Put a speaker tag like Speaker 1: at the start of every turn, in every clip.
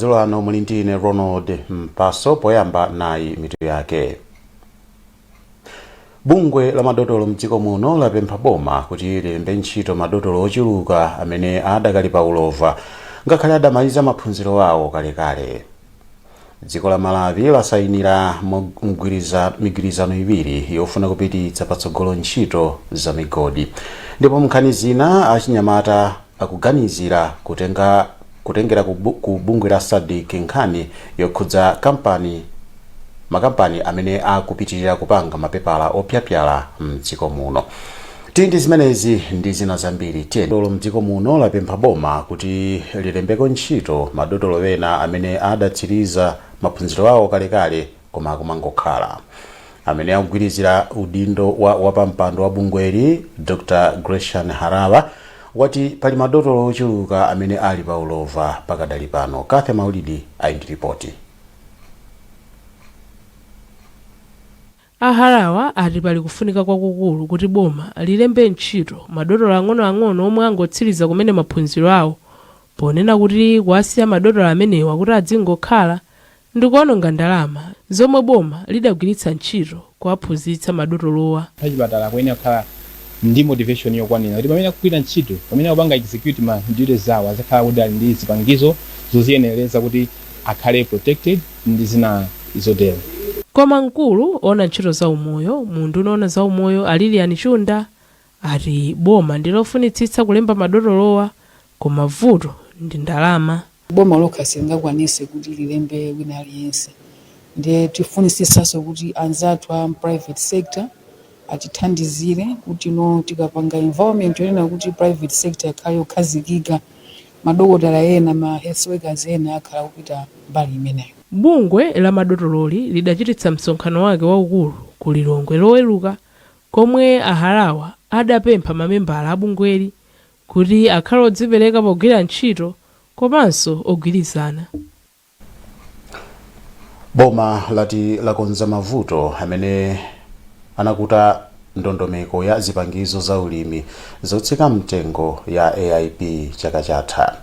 Speaker 1: Madzulo ano muli ndi ine Ronald Mpaso. Poyamba nayi mitu yake. Bungwe la madotolo mdziko muno lapempha boma kuti lilembe ntchito madotolo ochuluka amene adakali pa ulova ngakhale adamaliza maphunziro awo kalekale. Dziko la Malawi lasayinira migwirizano iwiri yofuna kupititsa patsogolo ntchito za migodi. Ndipo mnkhani zina, achinyamata akuganizira kutengera ku bungwe la SADC nkhani yokhudza makampani amene akupitirira kupanga mapepala opyapyala mdziko muno. Tili ndi zimenezi ndi zina zambiri. Tiyeni. Mdziko muno lapempha boma kuti lilembeko ntchito madotolo ena amene adatsiriza maphunziro awo kalekale koma akumangokhala. Amene akugwirizira udindo wa wapampando wa bungweli, Dr Grecian Harawa, wati pali madotolo ochuluka amene ali pa ulova pakadali pano. Kathe Maulidi ali ndi ripoti.
Speaker 2: A Harawa ati pali kufunika kwakukulu kuti boma lilembe ntchito madotolo ang'onoang'ono omwe angotsiriza kumene maphunziro awo, ponena kuti kuwasiya madotolo amenewa kuti adzingokhala ndikuononga ndalama zomwe boma lidagwiritsa ntchito kuwaphunzitsa madotolowa.
Speaker 3: Achipatala akuyenera kukhala ndi motivation yokwanira kuti pamene akugwira ntchito, pamene akupanga execute ma duties awo, azikhala kuti ali ndi zipangizo zoziyenereza kuti akhale protected ndi zina zotero.
Speaker 2: Koma mkulu oona ntchito za umoyo mu unduna oona za umoyo, a Lilian Chunda, ati boma ndilofunitsitsa kulemba madotolowa koma vuto ndi ndalama.
Speaker 4: Boma lokha silingakwanise kuti lilembe wina aliyense, ndiye tifunitsitsanso kuti anzathu a private sector atithandizire kuti no tikapanga environment yonena kuti private sector ikhale yokhazikika, madokotala ena, ma health workers ena akhala kupita mbali imeneyo.
Speaker 2: Bungwe la madotololi lidachititsa msonkhano wake waukulu ku Lilongwe Loweruka, komwe a Harawa adapempha mamembala a bungweli kuti akhale odzipereka pogwira ntchito komanso ogwirizana.
Speaker 1: Boma lati lakonza mavuto amene anakuta ndondomeko ya zipangizo za ulimi zotsika mtengo ya AIP chaka chatha.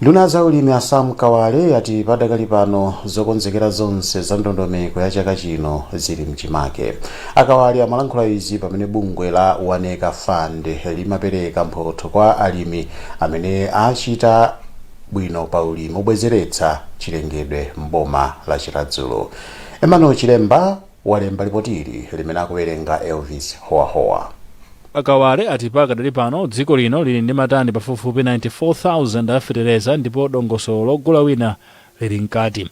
Speaker 1: Nduna za ulimi a Sam Kawale yati padakali pano zokonzekera zonse za ndondomeko ya chaka chino zili mchimake. A Kawale amalankhula izi pamene bungwe la One Acre Fund limapereka mphotho kwa alimi amene achita bwino pa ulimi obwezeretsa chilengedwe m'boma la Chiradzulu. Emmanuel Chilemba walemba lipotili limene akuwerenga Elvis Howahowa.
Speaker 5: A Kawale ati pakadali pano dziko lino lili ndi matani pafupifupi 94,000 a fetereza ndipo dongosolo logula wina lili mkati.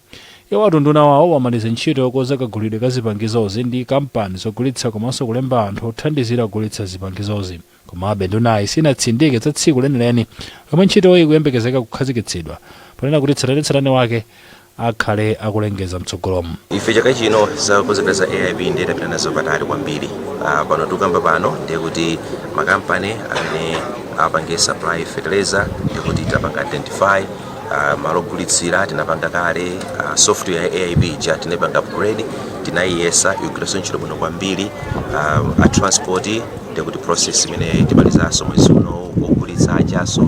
Speaker 5: Iwo ati unduna wawo wamaliza ntchito yokonza kagulidwe ka zipangizozi ndi kampani zogulitsa komanso kulemba anthu othandizira kugulitsa zipangizozi. Komabe ndunayi sinatsindike za tsiku lenileni lomwe ntchitoyi ikuyembekezeka kukhazikitsidwa, ponena kuti tsatanetsatane wake akhale akulengeza mtsogolomu.
Speaker 6: Ife chaka chino zokonzekera za AIP ndiye tapita nazo patali kwambiri. Pano tikamba pano ndiye kuti makampani amene apange supply fertilizer ndiye kuti tapanga identify, malo ogulitsira tinapanga kale, software ya AIP ija tinapanga upgrade, tinayiyesa, ikugwiranso ntchito bwino kwambiri. A transport ndiye kuti process imene timalizanso mwezi uno, ogulitsa ajaso,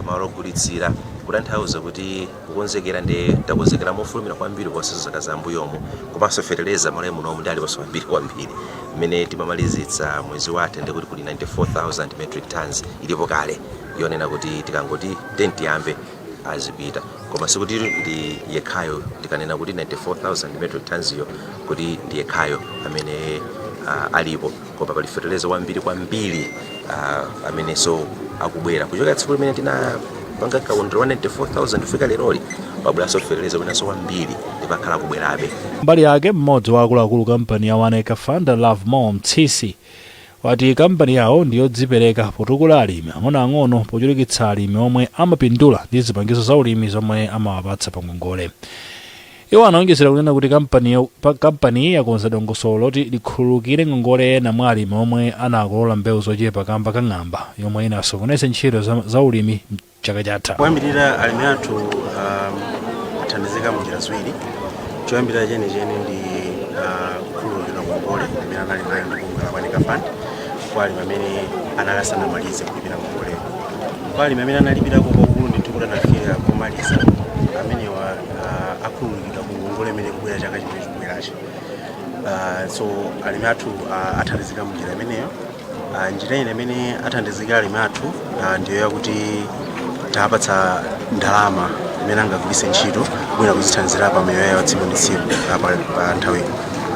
Speaker 6: malo ogulitsira, kutanthauza kuti kukonzekera ndi takonzekera mofulumira kwambiri kuposa zaka za mbuyomu. Komanso feteleza Malawi munomu ndi aliponso kwambiri kwambiri. Mmene timamalizitsa mwezi watha ndi kuti kuli 94,000 metric tons ilipo kale, yonena kuti tikangoti tiyambe azipita. Koma sikuti ndi yekhayo, tikanena kuti 94,000 metric tons yo kuti ndi yekhayo amene alipo, koma pali feteleza wambiri kwambiri amenenso akubwera kuchokera tsiku limene tinapanga kaundula wa 94,000 kufika leroli. Pabweranso feteleza winanso wambiri ndipo akhala akubwerabe.
Speaker 5: Mbali yake, mmodzi wa akuluakulu kampani ya One Acre Fund, Lovemore Mtsisi, wati kampani yawo ndi yodzipereka potukula alimi ang'onoang'ono pochulukitsa alimi omwe amapindula ndi zipangizo za ulimi zomwe amawapatsa pa ngongole. Iwo anaonjezera kunena kuti kampaniyi yakonza dongosolo loti likhululukire ngongole ena mwa alimi omwe anakolola mbewu zochepa kamba ka ng'amba yomwe inasokoneza ntchito za ulimi chaka chatha.
Speaker 7: Kuyambirira alimi athu athandizika munjira ziwiri. Choyambirira chenicheni ndi kukhululukidwa ngongole imene anali nayo ndi bungwe la One Acre Fund kwa alimi amene anali asanamalize kulipira ngongoleyo. Kwa alimi amene analipirako kwakukulu ndithu kuti anafikira komaliza, amenewa imene ikubwera chaka chimene chikubwerachi. So alimi athu athandizika munjira imeneyo. Njira ina imene athandizika alimi athu ndiyo yakuti tapatsa ndalama imene angagwiritse ntchito bwina kuzithandizira pa miyoyo yawo tsiku ndi tsiku pa nthawiyo.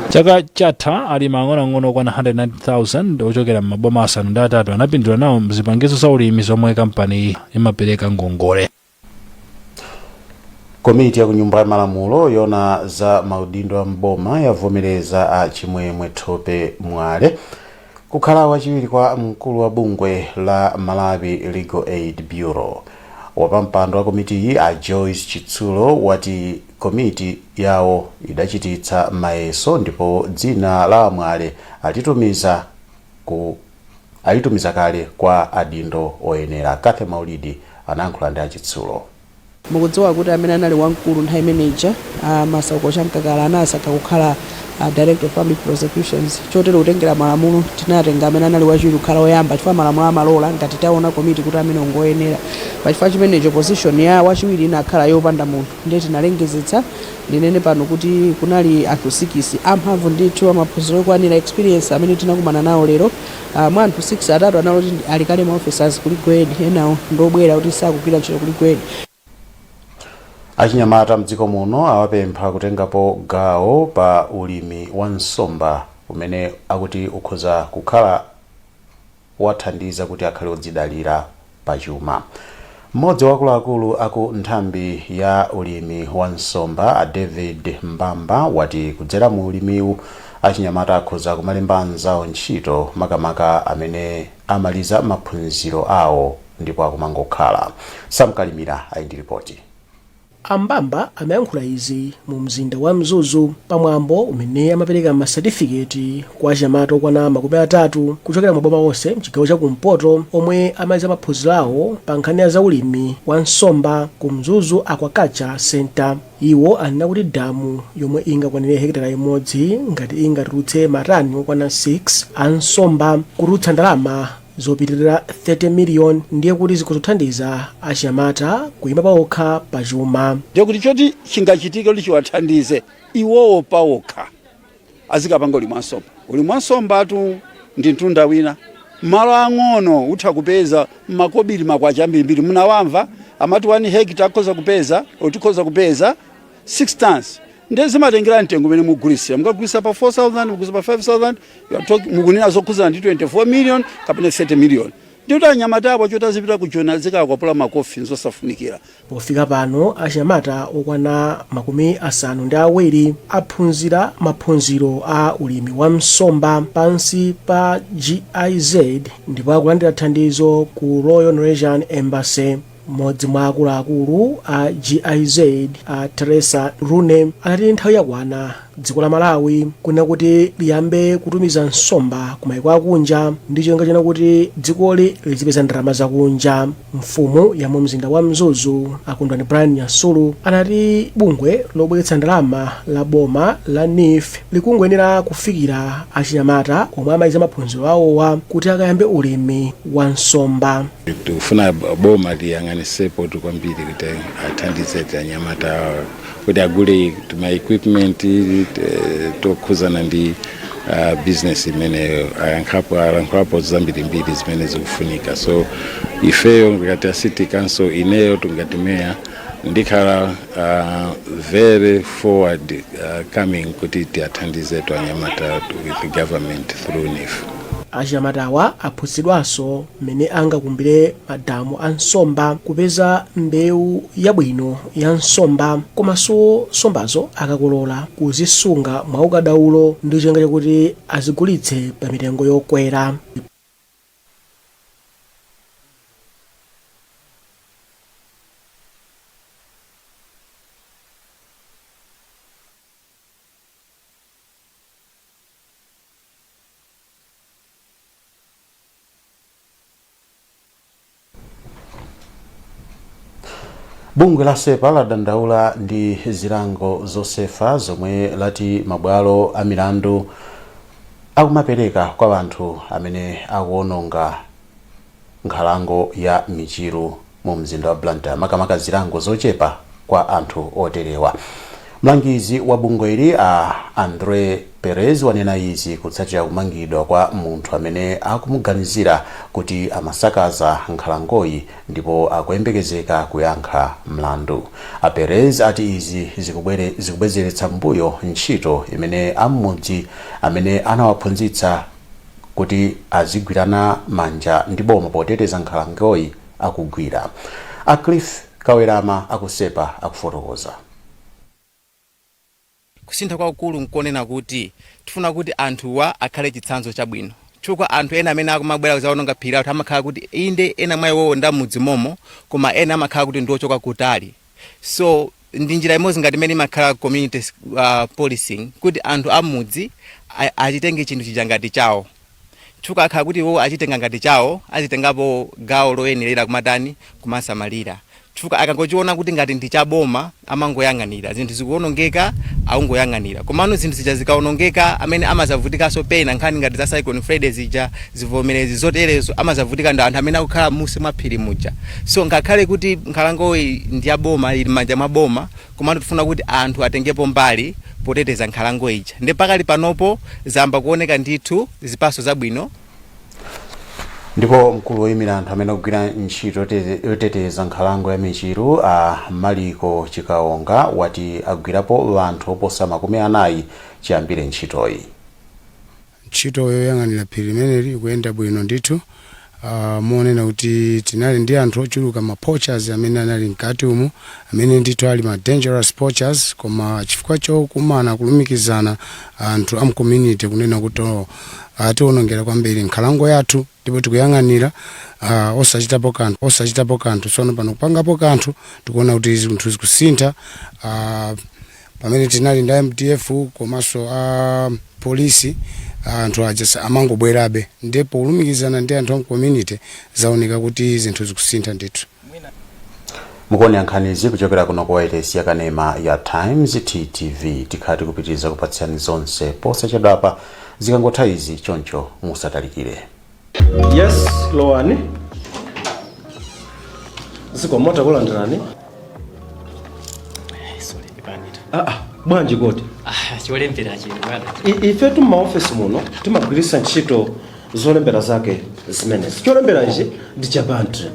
Speaker 5: Chaka chatha alimi ang'onoang'ono okwana 190,000 ochokera m'maboma 8 anapindula nawo zipangizo za ulimi zomwe kampani imapereka ngongole.
Speaker 1: Komiti ya ku Nyumba ya Malamulo yona za maudindo a mboma yavomereza a Chimwemwe Thope Mwale kukhala wachiwiri kwa mkulu wa bungwe la Malawi Legal Aid Bureau. Wapampando wa komitiyi, a Joyce Chitsulo, wati komiti yawo idachititsa mayeso ndipo dzina la Mwale alitumiza kale kwa adindo oyenera. Kathe Maulidi anayankhula ndi Achitsulo.
Speaker 8: Mukudziwa kuti amene anali wamkulu nthawi imeneja, Masauko Chamkakala, anasankha kukhala Director of Public Prosecutions. Chotero kutengera malamulo, tinatenga amene anali wachiwiri kukhala woyamba, chifukwa malamulo amalola ngati taona komiti kuti amene ungoyenera. Pachifukwa chimenecho position ya wachiwiri inakhala yopanda munthu, ndiye tinalengezetsa. Ndinene pano kuti kunali anthu 6 amphamvu ndithu, amaphunziro okwanira, experience, amene tinakumana nawo lero. Mwa anthu 6, atatu anali kuti ali kale ma officers ku Legal Aid, enawo ndobwera kuti sakugwira ntchito ku Legal Aid.
Speaker 1: Achinyamata mdziko muno awapempha kutengapo gawo pa ulimi wa nsomba umene akuti ukhoza kukhala wathandiza kuti akhale odzidalira pachuma. Mmodzi wa akuluakulu aku nthambi ya ulimi wa nsomba, a David Mbamba, wati kudzera mu ulimiwu achinyamata akhoza kumalemba anzawo ntchito, makamaka amene amaliza maphunziro awo ndipo akumangokhala. Samkalimira ali ndi ripoti.
Speaker 9: Ambamba amayankhula izi mu mzinda wa Mzuzu pamwambo umene amapereka masatifiketi kwa achinyamata okwana 30 kuchokera maboma onse mchigawo chakumpoto omwe amaliza maphunziro awo pa nkhani ya zaulimi wa nsomba ku Mzuzu Aquaculture Center. Iwo anena kuti damu yomwe ingakwanire hekitala imodzi, ngati ingatulutse matani okwana 6 a nsomba, kutulutsa ndalama zopitirira 30 miliyoni, ndiye kuti zikuzothandiza achinyamata kuyima pawokha pachuma.
Speaker 10: Ndiye kuti choti chingachitike kuti chiwathandize iwowo pawokha, azikapanga ulimi wa nsomba. Ulimi wa nsombatu ndi mtunda wina, malo ang'ono utha kupeza makobiri, makwacha ambirimbiri. Munawamva amati 1 hectare akhoza kupeza, tikhoza kupeza 6 tons. Ndiye zimatengera mtengo umene mugulisira. Mukagulisa pa 4000, mugulisa pa 5000, mukunena zokhuzana ndi 24 million kapena 30 million. Ndiye kuti anyamata apo choti azipita ku Joni azikakwapula makofi nzosafunikira.
Speaker 9: Pofika pano achinyamata okwana 70 aphunzira maphunziro a ulimi wa nsomba pansi pa GIZ ndipo akulandira thandizo ku Royal Norwegian Embassy. Mmodzi mwa akuluakulu a GIZ, a Teresa Rune, anati nthawi yakwana dziko la Malawi kunena kuti liyambe kutumiza nsomba ku maiko akunja ndi cholinga chena kuti dzikoli lizipeza ndalama zakunja. Mfumu ya mu mzinda wa Mzuzu, Akondwani Brian Nyasulu, anati bungwe lobweretsa ndalama la boma la NEEF likungoyenera kufikira achinyamata omwe amaliza maphunziro awowa kuti akayambe ulimi wa nsomba.
Speaker 11: Tikufuna boma liyang'anisepo tu kwambiri kuti athandize anyamata kuti agule ma equipment tokhuzana ndi business imeneyo. Ayankhapo, alankhulapo zambirimbiri zimene zikufunika. So ifeyo ngati a city council, ineyo ngati meya, ndikhala very forward coming kuti tiathandize anyamata with the government through NEEF.
Speaker 9: Achinyamatawa aphunzitsidwanso mmene angakumbire madamu a nsomba, kupeza mbewu yabwino ya nsomba, komanso nsombazo akakolola kuzisunga mwaukadaulo ndi cholinga chakuti azigulitse pa mitengo yokwera.
Speaker 1: Bungwe la SEPA ladandaula ndi zilango zosefa zomwe lati mabwalo a milandu akumapereka kwa anthu amene akuononga nkhalango ya Michiru mu mzinda wa Blantyre, makamaka zilango zochepa kwa anthu oterewa. Mlangizi wa bungweli a Andre Perez wanena izi kutsatira kumangidwa kwa munthu amene akumuganizira kuti amasakaza nkhalangoyi ndipo akuyembekezeka kuyankha mlandu. A Perez ati izi zikubwezeretsa mbuyo ntchito imene am'mudzi amene anawaphunzitsa kuti azigwirana manja ndi boma poteteza nkhalangoyi akugwira. A Cliff Kawerama akusepa akufotokoza.
Speaker 12: Kusintha kwakukulu nkonena kuti tifuna kuti anthuwa akhale chitsanzo chabwino, chifukwa anthu ena amene akumabwera kuzaononga phiri lathu amakhala kuti inde ena mwa iwowo nda mudzi momo, koma ena amakhala kuti ndi ochoka kutali. So ndi njira imodzi ngati imene imakhala community policing, kuti anthu amudzi achitenge chinthu chija ngati chawo, chifukwa akhala kuti iwowo achitenga ngati chawo, azitengapo gawo loyenerera kumatani, kumasamalira, chifukwa akangochiona kuti ngati ndi chaboma amangoyang'anira zinthu zikuonongeka, akungoyang'anira. Komano zinthu zija zikaonongeka, amene amazavutikanso pena nkhani ngati za Cyclone Freddy zija, zivomerezi zoterezo, amazavutika ndi anthu amene akukhala musi mwa phiri muja. So ngakhale kuti nkhalangoyi ndi ya boma, ili m'manja mwa boma, komano tifuna kuti anthu atengepo mbali poteteza nkhalango ija. Ndi pakali panopo zayamba kuoneka ndithu zipaso zabwino.
Speaker 1: Ndipo mkulu woyimira anthu amene akugwira ntchito yoteteza nkhalango ya Michiru, a Maliko Chikaonga, wati agwirapo anthu oposa 40 chiyambire ntchitoyi.
Speaker 13: Ntchito yoyang'anira phiri limeneli ikuyenda bwino ndithu, monena kuti tinali ndi anthu ochuluka, ma poachers amene anali mkati umu, amene ndithu ali ma dangerous poachers, koma chifukwa chokumana, kulumikizana anthu am community kunena kuti atiwonongera kwambiri nkhalango yathu ndipo tikuyang'anira osachitapo kanthu, osachitapo kanthu. Tsono pano kupangapo kanthu, tikuona kuti zinthu zikusintha. Pamene tinali ndi MDF komanso a polisi, anthu aja amangobwerabe, ndipo kulumikizana ndi anthu am community zaoneka kuti zinthu zikusintha ndithu.
Speaker 1: Mukuonera nkhanizi kuchokera kuno ku wailesi yakanema ya Times, TTV. Tikhala tikupitiriza kupatsirani zonse posachedwapa zikangotha izi, choncho musatalikire.
Speaker 14: Yes, lowani. Zikomo, takulandirani.
Speaker 15: Sorry, panita.
Speaker 14: Ah, ah, bwanji kodi?
Speaker 15: Ah, cholembera chino, bwana.
Speaker 14: Ifetu m'maofesi muno timagwiritsa ntchito zolembera zake zimenezi. Cholembera ichi ndi cha Bentley.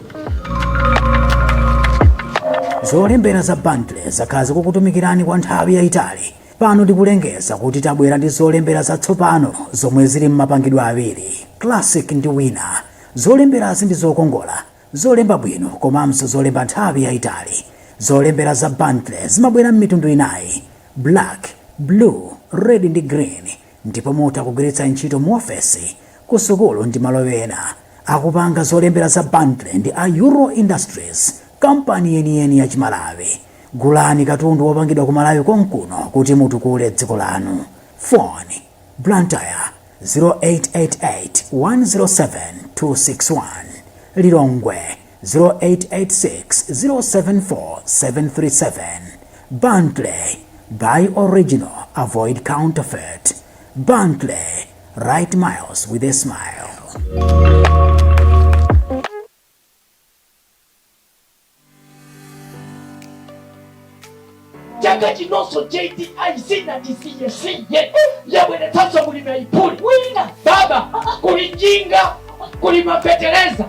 Speaker 16: Zolembera za Bentley zakhala zikukutumikirani kwa nthawi yayitali. Pano tikulengeza kuti tabwera ndi zolembera zatsopano zomwe zili m'mapangidwe awiri, Classic ndi Wina. Zolemberazi ndi zokongola, zolemba bwino komanso zolemba nthawi yayitali. Zolembera za Bentley zimabwera m'mitundu inayi: black, blue, red ndi green, ndipo mutha kugwiritsa ntchito mu ofesi, ku sukulu ndi malo ena. Akupanga zolembera za Bentley ndi a Euro Industries, kampani yeniyeni ya Chimalawi. Gulani katundu wopangidwa ku Malawi konkuno kuti mutukule dziko lanu. Phone: Blantyre 0888 107 261, Lilongwe 0886 074 737. Bentley, buy original, avoid counterfeit. Bentley, write miles with a smile.
Speaker 17: Chaka chinonso JTI sinatisiye siye, yabweretsanso mulimi ayipuli wina baba. Kuli njinga, kuli mafetereza,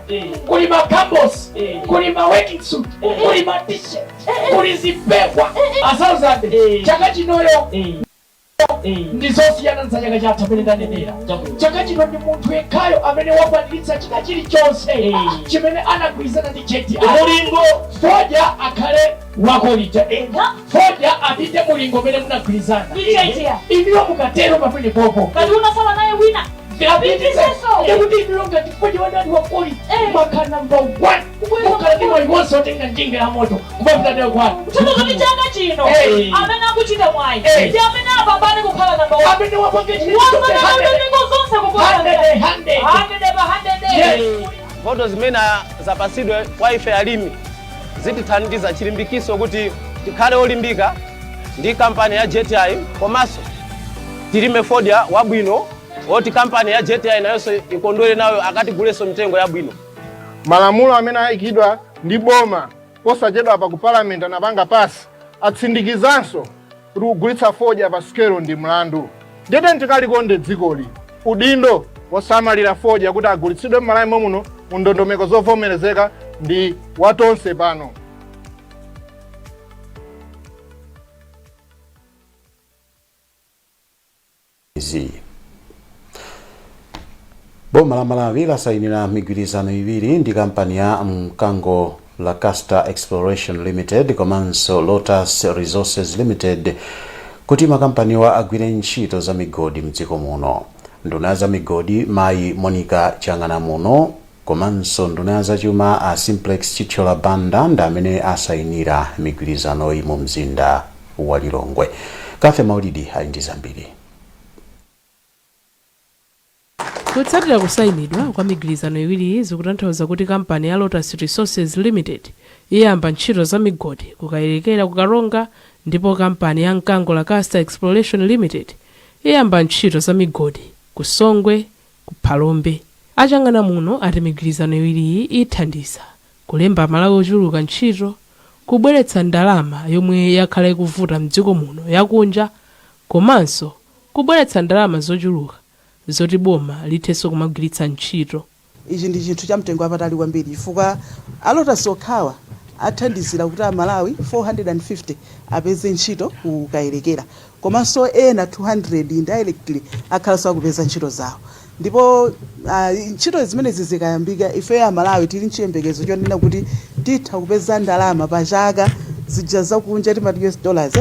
Speaker 17: kuli makambosi, kuli ma working suit, kuli ma t-shirt, kuli zipewa a 1000. Chaka chinoyo ndi zosiyana za chaka chatha amene ndanenera. Chaka chino ndi munthu yekhayo amene wakwaniritsa china chilichonse chimene anagwirizana ndi JTI.
Speaker 18: Mulingo.
Speaker 17: Fodya akhale wa quality, fodya apite mulingo umene munagwirizana
Speaker 18: Ndi JTI.
Speaker 17: Inuyo mukatero pamene popo
Speaker 18: Ngati unasala naye wina, apitisenso.
Speaker 17: Ndikuti inuyo ngati fodya wadani wa quality, mwakhala number one, mukhala ndi mwayi wonse otenga njinga ya moto kumapita nayo kwanu.
Speaker 18: Tsono kuti chaka chino amene akuchita mwayi ndi amene apambane kukhala namba 1.
Speaker 17: Amene wapange chinthu
Speaker 18: Wapanga ndondomeko zonse kuposa
Speaker 17: 100, 100.
Speaker 18: 100 pa 100.
Speaker 17: Yes.
Speaker 19: Mphoto zimene zapasidwe kwa ife alimi zitithandiza chilimbikiso kuti tikhale olimbika ndi kampani ya JTI, komanso tilime fodya wabwino woti kampani ya JTI nayonso ikondwere nayo akatigulenso mitengo yabwino.
Speaker 20: Malamulo amene ayikidwa ndi boma posachedwa pa ku Parliament anapanga pass, atsindikizanso Kuti kugulitsa fodya pa sikelo ndi mlandu. Ndiyete tikalikonde dzikoli. Udindo wosamalira fodya kuti agulitsidwe m'Malawi muno mu ndondomeko zovomerezeka ndi watonse pano.
Speaker 1: Izi. Boma la Malawi lasayinira migwirizano iwiri ndi kampani ya Mkango Lacasta Exploration Limited komanso Lotus Resources Limited kuti makampaniwa agwire ntchito za migodi mdziko muno. Nduna ya za migodi mayi Monica Chang'anamuno komanso nduna ya zachuma a Simplex Chithyola Banda ndi amene asayinira migwirizanoyi mu mzinda wa Lilongwe. Cathy Maulidi ali ndi zambiri.
Speaker 2: Kutsatira kusayinidwa kwa migwirizano iwiriyi zikutanthauza kuti kampani ya Lotus Resources Limited iyamba ntchito za migodi ku Kayelekera ku Karonga ndipo kampani ya Mkango Lacasta Exploration Limited iyamba ntchito za migodi ku Songwe ku Phalombe. A Chang'anamuno ati migwirizano iwiriyi ithandiza kulemba Amalawi ochuluka ntchito, kubweretsa ndalama yomwe yakhala ikuvuta mdziko muno yakunja komanso kubweretsa ndalama zochuluka zoti boma lithenso kumagwiritsa ntchito.
Speaker 8: Ichi ndi chinthu cha mtengo wapatali kwambiri chifukwa a Lotus okhawa athandizira kuti Amalawi 450 apeze ntchito ku Kayelekera komanso ena 200 indirectly akhalanso akupeza ntchito zawo ndipo ntchito zimenezi zikayambika ifeyo Amalawi tili nchiyembekezo chonena kuti titha kupeza ndalama pa chaka zija zakunja timati US dollars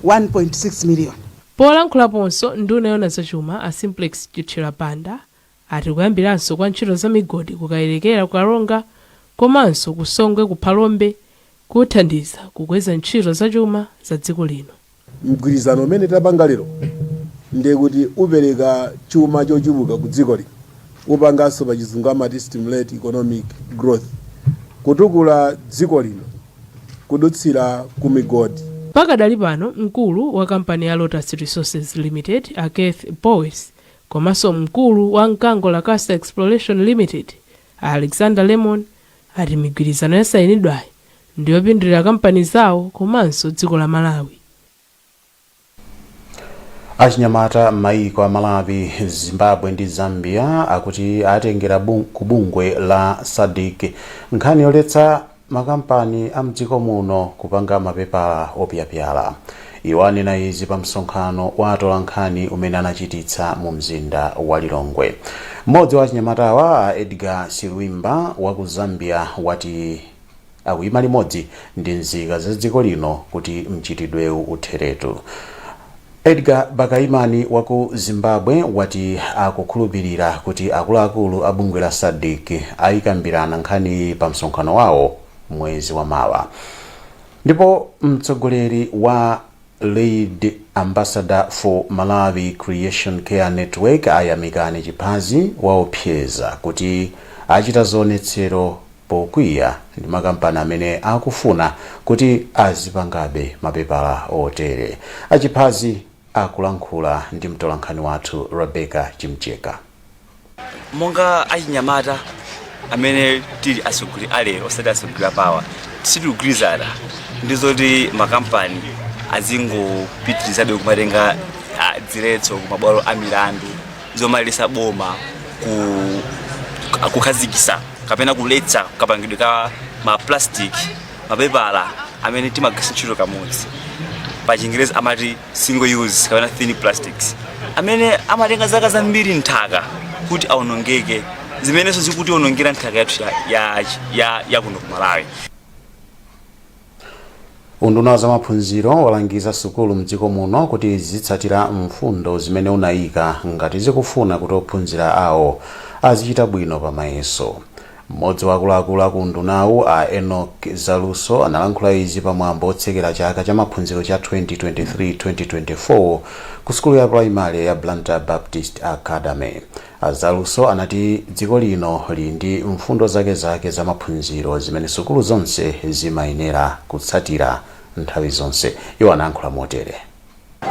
Speaker 8: 1.6 million.
Speaker 2: Polankhulaponso, nduna yoona zachuma a Simplex Chithyola Banda ati kuyambiranso kwa ntchito za migodi ku Kayelekera ku Karonga komanso ku Songwe ku Phalombe kuthandiza kukweza ntchito za chuma za dziko lino.
Speaker 21: Mgwirizano umene tapanga lero ndiye kuti upereka chuma chochuluka ku dziko lino, upanganso pa chizungu amati stimulate economic growth, kutukula dziko lino kudutsira ku migodi.
Speaker 2: Pakadali pano mkulu wa kampani ya Lotus Resources Limited a Keith Bowes komanso mkulu wa Mkango Lacasta Exploration Limited a Alexander Lemon ati migwirizano yasayinidwayi ndiyopindulira kampani zawo komanso dziko la Malawi.
Speaker 1: Achinyamata m'mayiko a Malawi, Zimbabwe ndi Zambia akuti atengera ku bungwe la SADC nkhani yoletsa makampani a mdziko muno kupanga mapepala opyapyala. Iwo anena izi pa msonkhano wa atolankhani umene anachititsa mu mzinda wa Lilongwe. Mmodzi wa achinyamatawa, a Edgar Silwimba wa ku Zambia, wati akuyima limodzi ndi nzika za dziko lino kuti mchitidwewu utheretu. Edgar Bakaimani wa ku Zimbabwe wati akukhulupirira kuti akuluakulu a bungwe la SADC ayikambirana nkhaniyi pa msonkhano wawo mwezi wa mawa. Ndipo mtsogoleri wa Lead Ambassador for Malawi Creation Care Network a Yamikani Chiphazi waopseza kuti achita zionetsero pokwiya ndi makampani amene akufuna kuti azipangabe mapepala otere. A Chiphazi akulankhula ndi mtolankhani wathu Rebecca Chimcheka.
Speaker 15: Monga achinyamata amene tili atsogoleri alero osati atsogoleri apawa, sitikugwirizana ndi zoti makampani azingopitirizabe kumatenga ziletso kumabwalo a milandu zomaletsa boma kukhazikitsa kapena kuletsa kapangidwe ka ma plastic mapepala amene timagwiritsa ntchito kamodzi, pa chingerezi amati single use kapena thin plastics, amene amatenga zaka zambiri nthaka kuti aonongeke, zimenenso zikutionongera nthaka yathu ya kuno ku Malawi.
Speaker 1: Unduna wa zamaphunziro walangiza sukulu mdziko muno kuti zitsatira mfundo zimene unayika ngati zikufuna kuti ophunzira awo azichita bwino pa mayeso. Mmodzi wa akuluakulu aku undunawu, a Enoch Zaluso, analankhula izi pa mwambo otsekera chaka cha maphunziro cha 2023-2024 ku sukulu ya primary ya Blantyre Baptist Academy. A Zaluso anati dziko lino lili ndi mfundo zakezake za maphunziro zimene sukulu zonse zimayenera kutsatira nthawi zonse. Iwo anayankhula motere.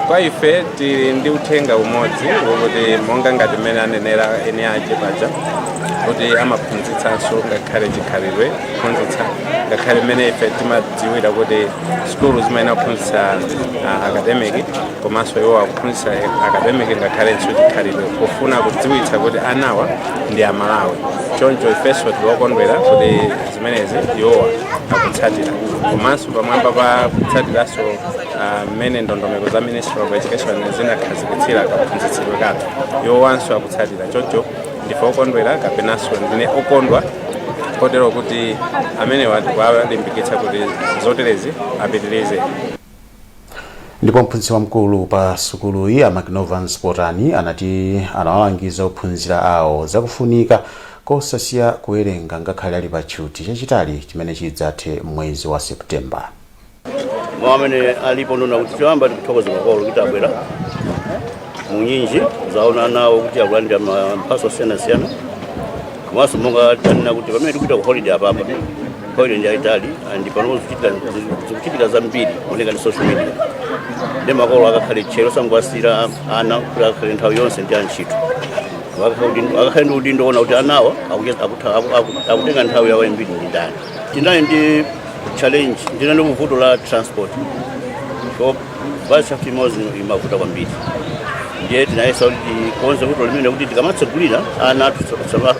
Speaker 3: Kwa ife tili ndi uthenga umodzi wokuti monga ngati mmene anenera eni ake paja kuti amaphunzitsanso ngakhale chikhalidwe, kuphunzitsa ngakhale mmene ife timadziwira kuti sukulu zimayenera kuphunzitsa academic, komanso iwo akuphunzitsa academic ngakhalenso chikhalidwe, kufuna kudziwitsa kuti anawa ndi Amalawi. Choncho ifenso tili okondwera kuti zimenezi iwowa akutsatira, komanso pamwamba pa kutsatiranso mmene ndondomeko za Ministry of Education zinakhazikitsira kaphunzitsidwe kathu, iwowanso akutsatira. Choncho ndife okondwera, kapenanso ndine okondwa, kotero kuti amenewa tikuwalimbikitsa kuti zoterezi apitirize.
Speaker 1: Ndipo mphunzitsi wamkulu pa sukuluyi, a Macnovan Spotani, anati anawalangiza ophunzira awo zakufunika kosasiya kuwerenga ngakhale ali pa tchuthi chachitali chimene chidzathe mwezi wa Septemba.
Speaker 22: Mawu amene alipo nona kuti choyamba tikuthokoza makolo kuti abwera munyinji zaona nawo kuti akulandira mphatso osiyanasiyana, komanso monga tanena kuti pamene tikupita ku holiday apapa, holiday ndi yayitali and pano zikuchitika zambiri kuoneka ndi social media, ndi makolo akakhale tchero sangowasiyira ana kuti akakhale nthawi yonse ndi antchito. Akakhale ndi udindo ona kuti anawa akutenga nthawi yawo yambiri ndi ndani. Tinali ndi challenge, ndinali ndi vuto la transport, so bus shaft imodzi imavuta kwambiri, ndiye tinayesa kuti tikonze vuto limene kuti tikamatsegulira ana athu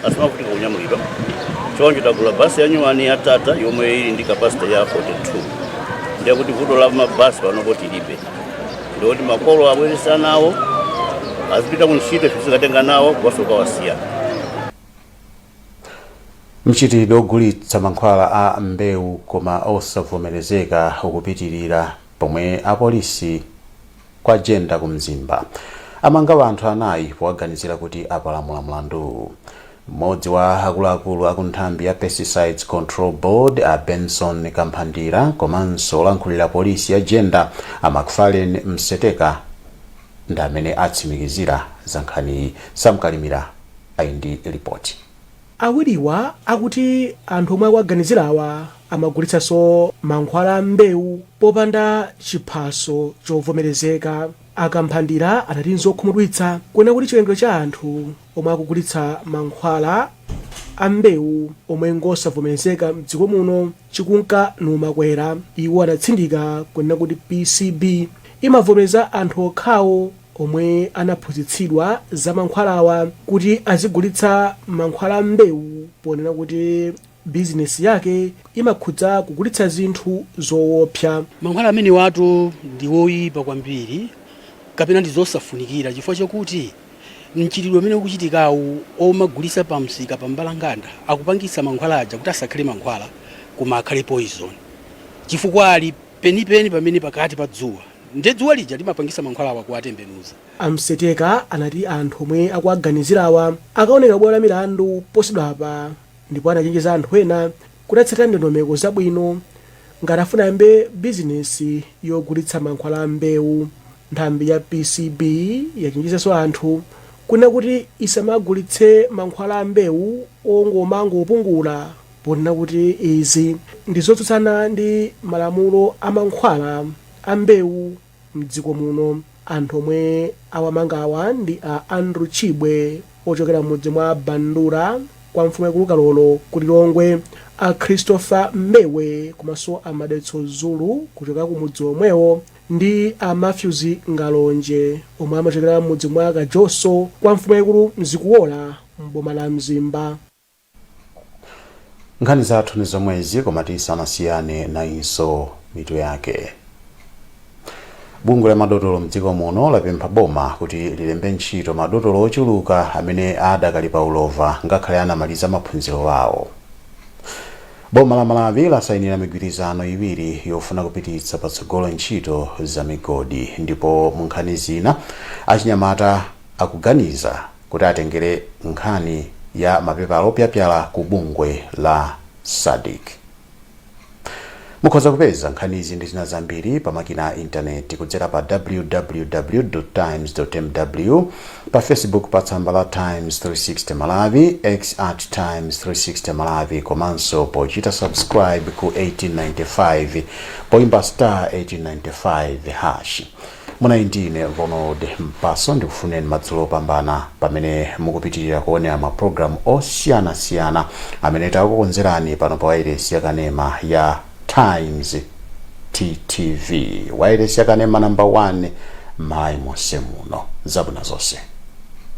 Speaker 22: asamavutika kunyamulidwa. Choncho tagula basi ya nyuwani ya Tata yomwe ili ndi capacity ya 42, ndiye kuti vuto la mabasi panopo tilibe, ndikuti makolo abweresa nawo azipita kuntchito, ife tizikatenga nawo komanso kukawasiya.
Speaker 1: Mchitidwe ogulitsa mankhwala a mbewu koma osavomerezeka ukupitirira, pomwe apolisi kwa Jenda ku Mzimba amanga anthu anayi powaganizira kuti apalamula mlandu. Mmodzi wa akuluakulu aku nthambi ya Pesticides Control Board, a Benson Kamphandira, komanso olankhulira polisi ya Jenda, a Macfarlane Mseteka, ndi amene atsimikizira za nkhaniyi. Samkalimira ali ndi ripoti.
Speaker 9: Awiriwa akuti anthu omwe akuwaganizirawa amagulitsanso mankhwala a mbewu popanda chiphaso chovomerezeka. Akamphandira anati nzokhumudwitsa kuona kuti chiwerengero cha anthu omwe akugulitsa mankhwala a mbewu omwe ngosavomerezeka mdziko muno chikunka numakwera. Iwo anatsindika kunena kuti PCB imavomereza anthu okhawo omwe anaphunzitsidwa za mankhwalawa kuti azigulitsa mankhwala a mbewu, ponena kuti bizinesi yake imakhudza kugulitsa zinthu zoopsa.
Speaker 23: Mankhwala amene watu ndi woyipa kwambiri kapena ndi zosafunikira, chifukwa chokuti mchitidwe umene ukuchitikawu omagulisa pa msika pa mbalanganda akupangitsa mankhwala aja kuti asakhale mankhwala koma akhale poison, chifukwa ali penipeni pamene pakati pa dzuwa, nde dzuwa lija limapangisa mankhwala awa kuwatembenuza.
Speaker 9: Amseteka anati anthu omwe akuwaganizirawa akaoneka bwalo la milandu posachedwapa, ndipo anachenjeza anthu ena kuti atsatira ndondomeko zabwino ngati afuna ayambe bizinesi yogulitsa mankhwala a mbewu. Nthambi ya PCB yachenjezanso anthu kunena kuti isamagulitse mankhwala a mbewu ongomangopungula, ponena kuti izi ndi zotsutsana ndi malamulo a mankhwala a mbewu mdziko muno. Anthu omwe awamangawa ndi a Andrew Chibwe ochokera m'mudzi mwa Bandura kwa mfumu yaikulu Kalolo ku Lilongwe, a Christopher Mbewe komanso a Madetso Zulu kuchokera ku mudzi omwewo, ndi a Matthews Ngalonje omwe amachokera m'mudzi mwa Kajoso kwa mfumu yaikulu Mzikuwola m'boma la Mzimba.
Speaker 1: Nkhani zathu ndi zomwezi, koma tisanasiyane, nayinso mitu yake. Bungwe la madotolo mdziko muno lapempha boma kuti lilembe ntchito madotolo ochuluka amene adakali pa ulova ngakhale anamaliza maphunziro awo. Boma la Malawi lasayinira migwirizano iwiri yofuna kupititsa patsogolo ntchito za migodi. Ndipo mu nkhani zina, achinyamata akuganiza kuti atengere nkhani ya mapepala opyapyala ku bungwe la SADC. Mukhoza kupeza nkhanizi ndi zina zambiri pa makina a intaneti kudzera pa www.times.mw, pa Facebook pa tsamba la Times 360 Malawi, X at Times 360 Malawi, komanso pochita subscribe ku 1895 poimba star 1895 hash. Munali ndine Ronald Mpaso. Ndikufuneni madzulo opambana pamene mukupitirira kuonera mapulogalamu osiyanasiyana amene takukonzerani pano pa wailesi yakanema ya Times TTV, wailesi yakanema namba 1 m'Malawi monse muno. Zabwino zonse.